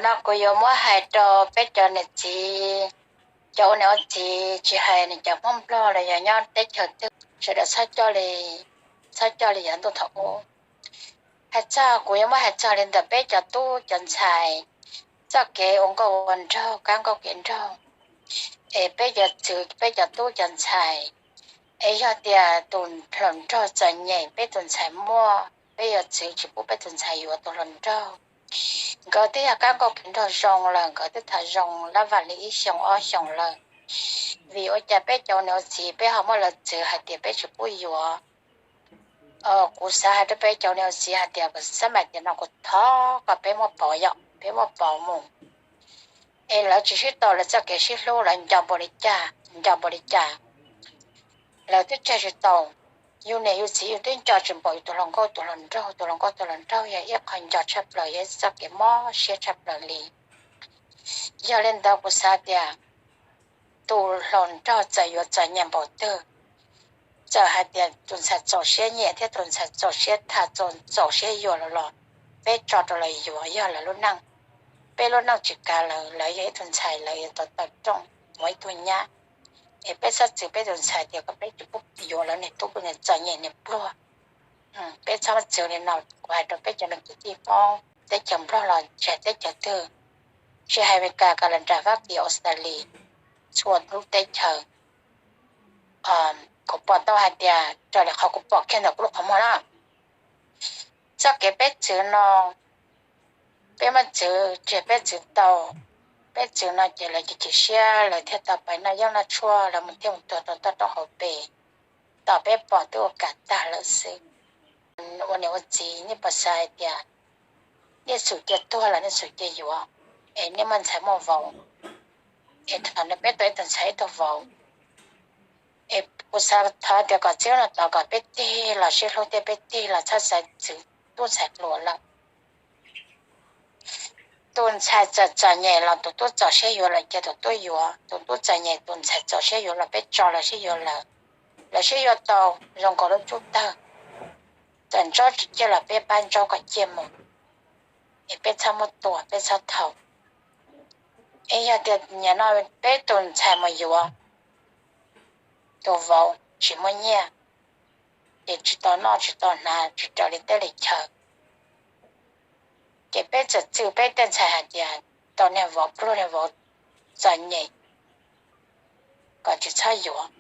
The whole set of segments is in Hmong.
No kuv yuav muab hais rau peb cov niam txiv, cov ua niam ua txiv tsis hais nws cov Hmoob Nplog los yog nyob teb chaws twg, sawv daws txhob coj li, txhob coj li yav ntuj thaum ub. Hais txog, kuv yuav muab hais txog li ntawm peb cov tub cov ntxhais, txoj kev ua nkauj ua nraug, kab nkauj kev nraug, es peb cov txwv, peb cov tub cov ntxhais, es yog tias tus hluas nraug txom nyem, peb tus ntxhais muaj, peb yuav txwv tsis pub peb tus ntxhais yuav tus hluas nraug. Nkawd twb yog kab nkauj kev nraug zoo lawm, nkawd twb tham zoo lab vam li ib xyoos ob xyoos lawm, vim ua cas peb cov niam ua txiv peb ho muab lawv txwv hais tias peb tsis pub yuav? Kuv xav hais rau peb cov niam ua txiv hais tias, kuv xav hais tias no kuv thov kom peb muab pauv, yog peb muab pauv mus, es lawv tsis sib tau lawv txoj kev sib hlub, lawv nco npaum li cas, nco npaum li cas, lawv twb tseg tsis tau. Yus niam yus txiv yus twb nco tsis npaum yus tus hluas nkauj tus hluas nraug. Tus hluas nkauj tus hluas nraug yog ib qho nco tshaj plaws, yog ib txoj kev mob siab tshaj plaws li. Yog li ntawd kuv xav tias tus hluas nraug txawm yuav txom nyem npaum twg, txawm hais tias tus ntxhais txaus siab nyiam thiab tus ntxhais txaus siab tham, txaus siab yuav lawm los peb tso rau lawv yuav, yog lawv lub neej. Peb lub neej tsis kav lawv, lawv yog ib tug ntxhais, lawv yuav tau tawm rooj ua ib tug nyab. Es peb txhob txwv peb tus ntxhais tias kom peb tsis pub yuav lawv niag tub, niag txom nyem niag pluag. Peb txhob txwv li no. Kuv hais rau peb cov me kwv tij Hmoob teb chaws Nplog los tsis hais teb chaws twg, tsis hais Amelikas, Canada, Fab Kis, Australia, txhua lub teb chaws, kuv pom tau hais tias raws li qhov kuv pom kiag ntawm kuv lub qhov muag na, txoj kev peb txwv no, peb muab txwv, tsis yog peb txwv tau. Peb txwv no ces lawv chim chim siab, lawv thiaj tau pais noj yeeb noj tshuaj, lawv mus thiaj mus tuag rau toj roob hauv pes, tos peb pom twb ua kam tag lawm xwb. Ua niam ua txiv nej puas xav hais tias nej xum cia tuag los nej xum cia yuav, es nej muaj ntxhais muaj vauv, es thaum no peb tau ib tug ntxhais ib tug vauv, es kuv xav thov tias kom txij no tod kom peb tig los sib hlub thiab peb tig los txhob xav txwv tub ntxhais hluas lawm. Tus ntxhais txawm txom nyem los tus tub txaus siab yuav los cia tus tub yuav, tus tub txom nyem tus ntxhais txaus siab yuav los peb tso lawv sib yuav lawm. Lawv sib yuav tau zoo nkaus lub cub tawg, txawm ntsaub tsis ciaj los peb pab ntsaub kom ciaj mus, es peb txhob muab tua, peb txhob thaum. Es yog tias nim no peb tus ntxhais mus yuav tus vauv tsis muaj nyiaj, ces tsis tau noj tsis tau hnav tsis raws li teb li chaw. Ces peb txawm txwv peb tej ntxhais hais tias tau niag vauv pluag niag vauv txom nyem, kom tsis txhob yuav,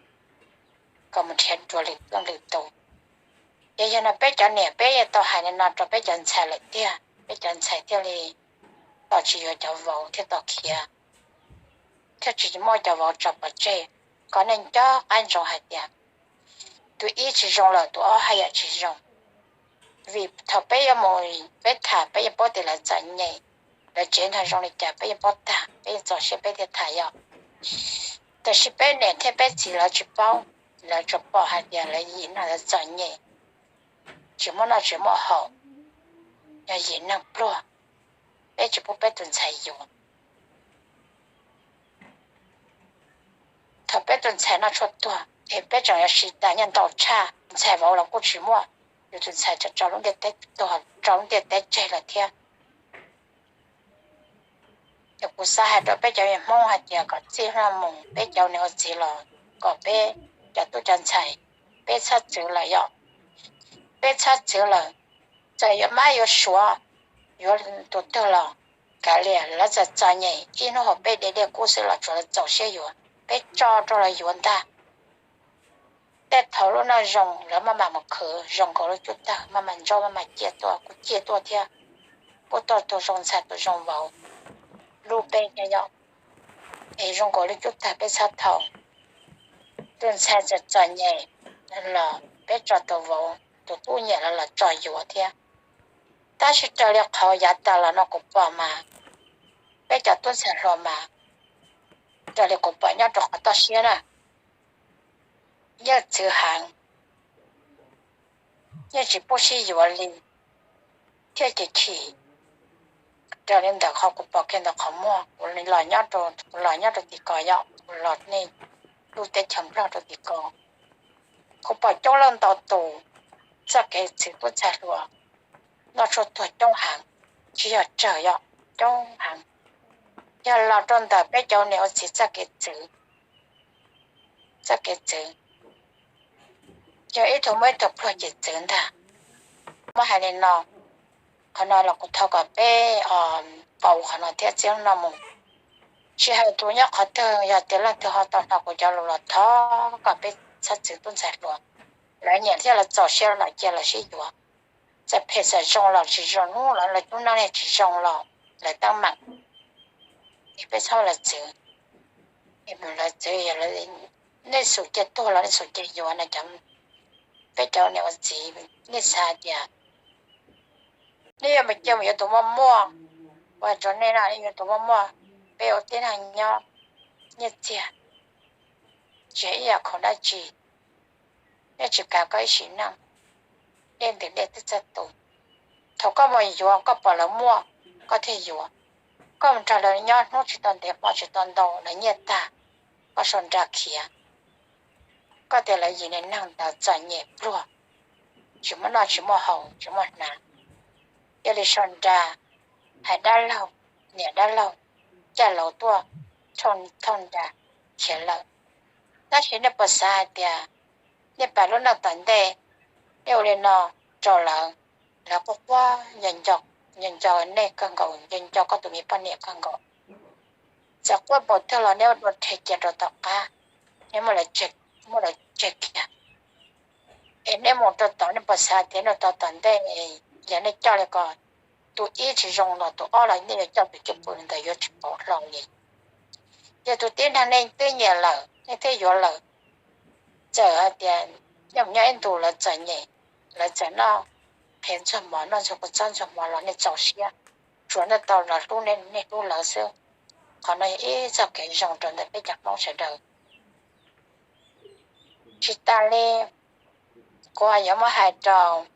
kom mus nrhiav dua lwm leej lwm tus. Ces yog no peb cov niam peb yuav tau hais li no rau peb cov ntxhais lawm tiag, peb cov ntxhais thiaj li tau tsis yuav cov vauv thiaj tau khiav, thiaj tsis muaj cov vauv tso pov tseg. Kom nej nco qab ntsoov hais tias tus ib tsis zoo lawm tus ob haj yam tsis zoo. Vim thaum peb yuav mus peb tham peb yeej paub tias lawv txom nyem, lawv tsev neeg zoo li cas peb yeej paub tag, peb yeej txaus siab peb thiaj tham yom. Tab sis peb niam thiab peb txiv lawv tsis paub, lawv tsuas pom hais tias lawv yim neeg lawv txom nyem, tsis muaj noj tsis muaj haus, yog yim neeg pluag, peb tsis pub peb tus ntxhais yuav. Thaum peb tus ntxhais noj tshuaj tuag es peb tseem yuav siv tas nyiaj ntau tshaj, ntxhais vauv los kuj tsis muaj, yus tus ntxhais tseem tso lub ntiaj teb tuag, tso lub ntiaj teb tseg lawm thiab. Ces kuv xav hais rau peb cov me Hmoob hais tias kom txij no mus peb cov niam ua txiv los kom peb cov tub cov ntxhais, peb txhob txwv lawm yom. Peb txhob txwv lawm, txawm yuav mab yuav suav, yuav tus twg los kav liam, lawv txawm txom nyem ib hnub hauv peb dej dej kub xwb los tsuav lawv txaus siab yuav, peb tso rau lawv yuav ntag. Tej thaum lub neej zoo lawv maj mam mus khwv zoo nkaus lub cub tawg, maj mam ntsaub maj mam ciaj tuaj, kuj ciaj tuaj thiab, kuj tau tus zoo ntxhais tus zoo vauv hlub peb thiab yom. Es zoo nkaus lub cub tawg peb txhob thaum, tus ntxhais txawm txom nyem los peb tso tus vauv tus tub nyiam los los tso yuav thiab. Tab sis raws li qhov yav tas los no kuv pom mas, peb cov tub ntxhais hluas mas, raws li kuv pom nyob rau qhov toj siab na, yeej txwv heev, yeej tsis pub sib yuav li, thiab ces chim. Raws li ntawm qhov kuv pom kiag ntawm qhov muag, kuv los nyob rau, kuv los nyob rau tim ko yom, kuv los nej lub teb chaws Nplog rau tim ko, kuv pom coob leej ntau tus txoj kev txwv tub ntxhais hluas noj tshuaj tuag coob heev, tsis yog tsawg yom, coob heev. Yog los rau ntawm peb cov niam ua txiv txoj kev txwv, txoj kev txwv, yog ib tug muaj ib tug pluag ces txwv ntag. Muab hais li no, qhov no los kuv thov kom peb pauv qhov no thiab txij no mus. Tsis hais tus nyob qhov twg, yog tias leej twg ho tau hnov kuv cov lus los thov kom peb txhob txwv tub ntxhais hluas. Lawv nyiam thiab lawv txaus siab los cia lawv sib yuav. Txawm phem txawm zoo los tsis zoo, hnub lawv lawv tub noj nej tsis zoo los lawv teeb meem. Peb txhob lawv txwv, lawv txwv, nej xum cia tuag los nej xum cia yuav no. Cov, peb cov niam ua txiv, nej xav hais tias nej yuav mus cia mus yuav tus muaj muaj, ua rau nej no nej yuav tus muaj muaj, peb ua tib neeg nyob nyiaj txiag, tsis ib yam khoom dab tsi. Nej tsis kav koj ib sim neej, dej ntws dej twb txawj tu. Thaum koj mus yuav koj pom lawv muaj, koj thiaj yuav. Koj mus nrog lawv nyob hnub tsis tau ntev hmo tsis tau ntau lawv nyiaj tag, koj sau nra khiav. Koj tias lawv yim niag neeg ntawd txom nyem pluag, tsis muaj noj tsis muaj haus tsis muaj hnav. Cia li sau nra, hais dab laug, niam dab laug, caj laus tuaj thauj nra khiav lawm. Tab sis nej puas xav hais tias nej pab lub neej tom ntej, nej ua li no rau lawv, lawv quaj quaj nco nco nej kawg nkaus, nco nco koj tus me poj niam kawg nkaus. Txawm quaj npaum twg los nej ua dua rhe cia rau tom qab, nej muab lawv tseg kiag. Es nej mus rau tod nej puas xav tias nej tau tom ntej, yog nej coj li ko, tus ib tsis zoo los tus ob los nej yuav coj tus cwj pwm ntawd yuav tsis pauv hlo li. Yog tus tib neeg nej twb nyiam lawm nej twb yuav lawm, txawm hais tias nyob mus nyob ib ntus lawv txom nyem, lawv txawm noj qhiav ntxuag mov noj ntxuag kua txob ntxuag mov los nej txaus siab, tsuav nej tau lawv hlub nej, nej hlub lawv xwb. Qhov no yog ib txoj kev zoo rau ntawm peb cov Hmoob sawv daws. Tsis tas li, kuv yuav muab hais rau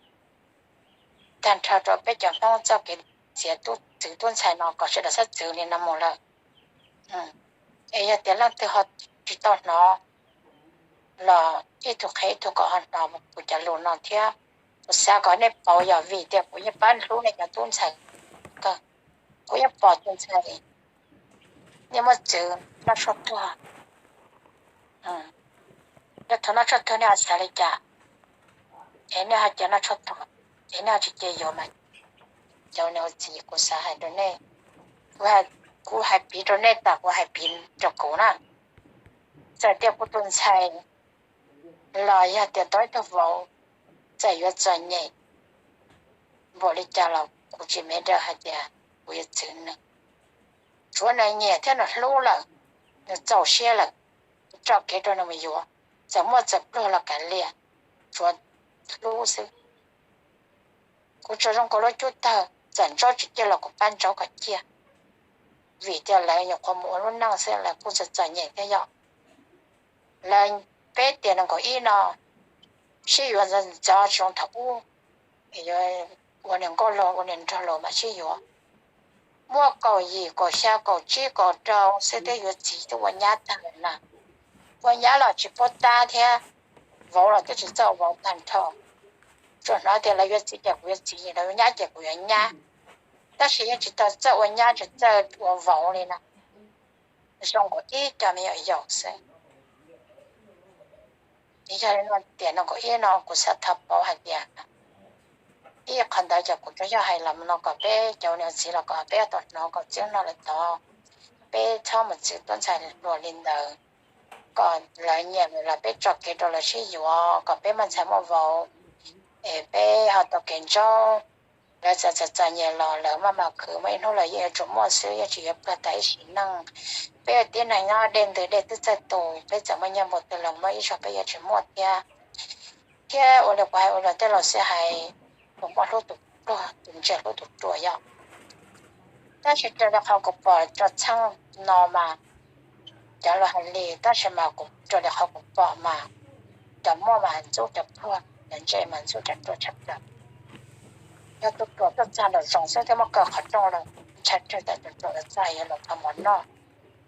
tag nrho rau peb cov Hmoob txoj kev txiav tub txwv tub ntxhais no kom sawv daws txhob txwv li no mus lawm. Es yog tias leej twg ho tsis tau hnov los ib tug qhia ib tug kom ho hnov kuv cov lus no thiab. Kuv xav kom nej pauv yog vim tias kuv yeej pab hlub nej cov tub ntxhais kawg. Kuv yeej pom tus ntxhais nej muab txwv noj tshuaj tuag. Yog thaum noj tshuaj tuag nej ho xav li cas? Es nej ho cia noj tshuaj tuag, es nej ho tsis cia yuav mas. Cov niam ua txiv, kuv xav hais rau nej, kuv hais piv rau nej tas kuv hais piv rau kuv na. Txawm tias kuv tus ntxhais los yog tias tau ib tug vauv, txawm yuav txom nyem npaum li cas los kuv tsis me daws hais tias kuv yuav txwv nws. Tsuav nws nyiam thiab nws hlub lawm, nws txaus siab lawm, kuv tso kev rau nws mus yuav, txawm muaj txawm pluag los kav liam, tsuav hlub xwb. Kuv tsuas zoo nkaus lub cub tawg, txawm ntsaub tsis ciaj los kuv pab ntsaub kom ciaj, vim tias lawv nyuam qhuav mus ua lub neej xwb lawv kuj txom txom nyem thiab yom. Lawv, peb tias nees nkaum ib no sib yuav ntxov ntxov tsis zoo thaum ub, yuav ua niam nkauj laus ua niam nraug laus mam sib yuav. Muaj kaum yim kaum xya kaum tsib kaum rau xwb twb yuav txiv twb ua nyab tag lawm na. Ua nyab los tsis paub tab thiab, vauv los twb tsis txawj ua vauv tag nrho. Tsuas hnov tias lawv yuav txiv ces kuv yuav txiv, lawv yuav nyab ces kuv yuav nyab, tab sis yeej tsis tau txawj ua nyab tsis txawj ua vauv li na. Zoo nkaus ib co me nyuam yaus xwb. Yog li no tiam nees nkaum ib no kuv xav thov pauv hais tias, ib qhov ntawd ces kuv tsuas yog hais los no kom peb cov niam txiv los kom peb tau hnov kom txij no lawm tod, peb txhob mus txwv tub ntxhais hluas li ntawd, kom lawv nyiam los peb tso kev rau lawv sib yuav kom peb muaj ntxhais muaj vauv, es peb ho tau kev ntsaub. Lawv txawm txom txom nyem los lawv maj mam khwv, muaj ib hnub lawv yeej yuav tsum muaj xwb, yeej tsis yuav pluag tas ib sim neej. Peb ua tib neeg nyob dej ntws dej twb txawj tu, peb txawm muaj nyiaj npaum twg los muaj ib zaug peb yuav tsis muaj thiab. Thiab ua li kuv hais ua luag tej laus xij hais, tus muaj hlub tus pluag, tus ntse hlub tus ruam yom. Tab sis raws li qhov kuv pom rau txheej no mas, cov lus hais li, tab sis mas kuv raws li qhov kuv pom mas, cov muaj mas ntxub cov pluag, cov ntse mas ntxub cov ruam tshaj plaws. Yog tus ruam tuaj txog nraum zoov xwb thiaj muab kaw qhov rooj lawm, ntshai tsawg tam tus ruam los txog yuav los thov mov noj.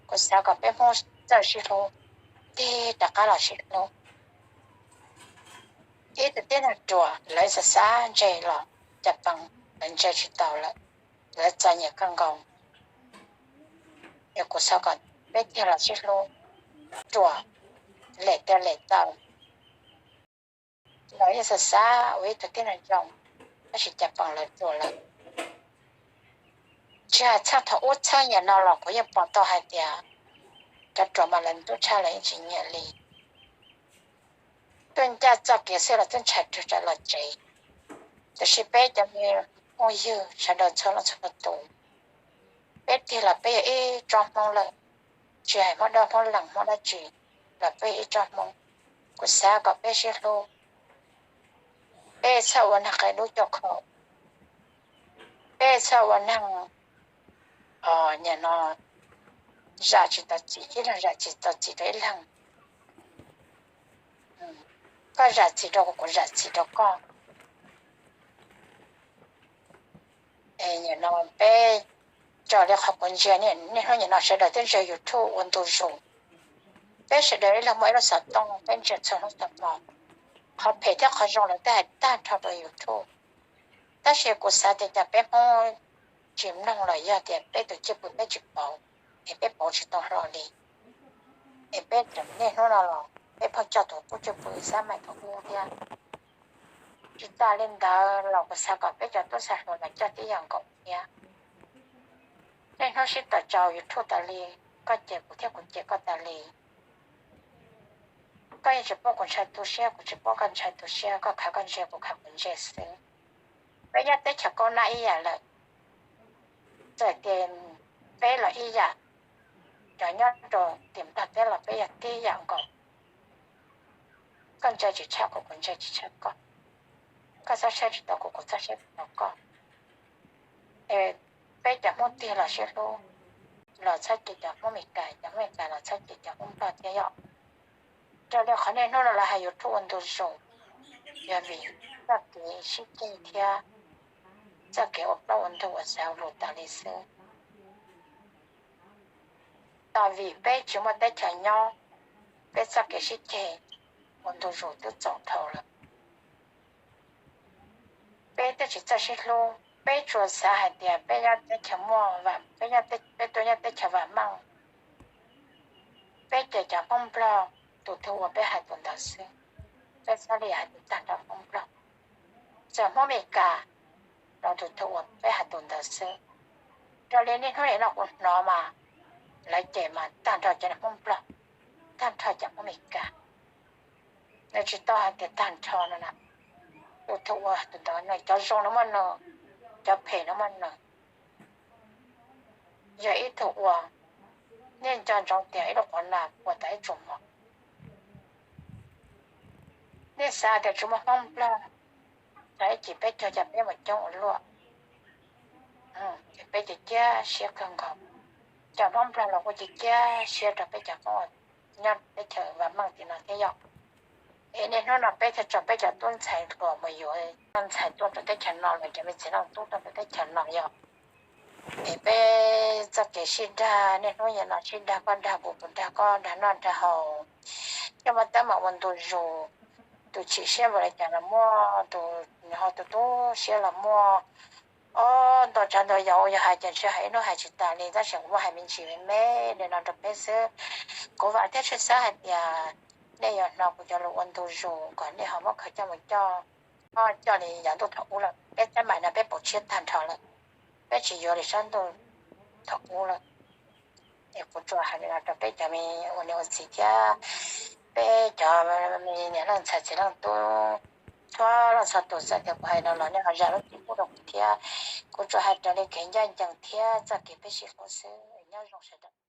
Kuv xav kom peb Hmoob txawj sib hlub, tig rov qab los sib hlub. Ib tug tib neeg ruam lawv xav xav ntse los cas pees, lawv ntse tsis tau lawm, lawv txom nyem kawg nkaus. Es kuv xav kom peb tig los sib hlub, ruam, lem tias lem tau. Los yeej xav xav ua ib tug tib neeg zoo, tab sis cas pom lawv ruam lawm. Tsis hais txheej thaum ub txheej niaj no los kuv yeej pom tau hais tias cov ruam mas lawv ntuj tshaj lawv yeej tsis nyiam li. Tuaj ncaj txoj kev xwb los twb ntshai rwg tsam los tsev. Tiam sis peb cov me phooj ywg sawv daws txhua leej txhua tus, peb tig los peb yog ib tsob Hmoob lawm, tsis hais Hmoob Dawb Hmoob Lees Hmoob dab tsi los peb yog ib tsob Hmoob. Kuv xav kom peb sib hlub, peb txhob ua neeg qia dub coj kho, peb txhob ua neeg niaj no zam tsis tau txim, ib leeg zam tsis tau txim rau ib leeg. Koj zam txim rau kuv, kuv zam txim rau koj. Es niaj no peb, raws li qhov kuv ntsia niaj hnub niaj no sawv daws twb ntsia YouTube ua ntu zus. Peb sawv daws ib leeg muaj ib lub xov tooj, peb ntsia txhua hnub txhua hmo. Qhov phem thiab qhov zoo lawv twb hais tag nrho rau YouTube, tab sis kuv xav tias cas peb Hmoob tsis mloog los yog tias peb tus cwj pwm peb tsis pauv, es peb pauv tsis tau hlo li. Es peb niaj hnub no los peb pheej coj tus tub cwj pwm xab maim thaum ub thiab. Tsis tas li ntawd los kuv xav kom peb cov tub xa hluas los coj tib yam nkaus thiab. Niaj hnub sib tawm tsau YouTube tas li, koj cem kuv thiab kuv cem koj tas li. Koj yeej tsis pub kuv ntshai tu siab, kuv tsis pub koj ntshai tu siab, koj khav koj ntse, kuv khav kuv ntse xwb. Peb nyob teb chaws Kaub Nab ib yam lawm, txawm tias peb los ib yam, cov nyob rau tim Nplog teb los peb yog tib yam nkaus. Koj ntshai tsis tshaj kuv, kuv ntshai tsis tshaj koj. Koj txhob saib tsis tau kuv, kuv txhob saib tsis tau koj. Es peb cov Hmoob tig los sib hlub, los txhob cem cov Hmoob Meskas, cov Hmoob Meskas los txhob cem cov Hmoob Nplog thiab yom. Raws li qhov niaj hnub no lawv hais YouTube ua ntu zus, yog vim txoj kev sib ceg thiab txoj kev ua plaub ua ntug ua xav ua lus tas li xwb. Tam vim peb tsis muaj teb chaws nyob, peb txoj kev sib ceg ua ntu zus twb txaus dhau lawm. Peb twb tsis txawj sib hlub, peb tsuas xav hais tias peb nyob teb chaws muaj, peb, peb tuaj nyob teb chaws vam meej. Peb ces cov Hmoob Nplog tus twg ua peb hais tus ntawd xwb. Peb txhob li hais tias tag nrho Hmoob Nplog, txawm Hmoob Meskas los tus twg ua peb hais tus ntawd xwb. Raws li niaj hnub nim no kuv hnov mas lawv cem mas tag nrho cov Hmoob Nplog, tag nrho cov Hmoob Meskas. Nws tsis tau hais tias tag nrho no na. Tus twg ua tus ntawd, nws cov zoo no muaj nws, cov phem no muaj nws. Yog ib tug ua, nej nco ntsoov tias ib lub qhov nas puas tas ib tsuas mov. Nej xav tias tsuas muaj Hmoob Nplog, tag ib chim peb caug cas peb mus coob ua luaj, ces peb cia cia siab kawg nkaus. Cov Hmoob Nplog los kuj cia cia siab rau peb cov Hmoob nyob teb chaws vam meej tim no thiab yom. Es niaj hnub no peb thiaj tso peb cov tub ntxhais hluas mus yuav ntxhais tuaj rau teb chaws no los cov me txiv leej tub tuaj rau teb chaws no yom. Es peb txoj kev sib dag niaj hnub nim no sib dag, koj dag kuv, kuv dag koj, dag noj dag haus, coj muab teeb meem ua ntu zus. Tus chim siab npaum li cas los muaj, tus ho tus tu siab los muaj. Ob, ntau tsav ntau yam uas yog hais ces ntshe hais ib hnub hais tsis tas li, tab sis kuv muaj hais me ntsis me me li no rau peb xwb. Kuv vam thiab tshwj xeeb hais tias nej yuav hnov kuv cov lus ua ntu zus kom nej ho muab khaws coj mus coj, coj li yav ntuj thaum ub lawm. Peb teeb meem no peb pauv tshiab tag nrho lawm, peb tsis yuav li sab ntuj thaum ub lawm. Es kuv tsuas hais li no rau peb cov me ua niam ua txiv thiab peb cov me niam leej ntxhais txiv leej tub, txhua leej txhua tus, txawm tias kuv hais no los nej ho zam lub txim pub rau kuv thiab. Kuv tsuas hais raws li kev ncaj ncees thiab txoj kev peb sib hlub xwb. Nyob zoo sawv daws.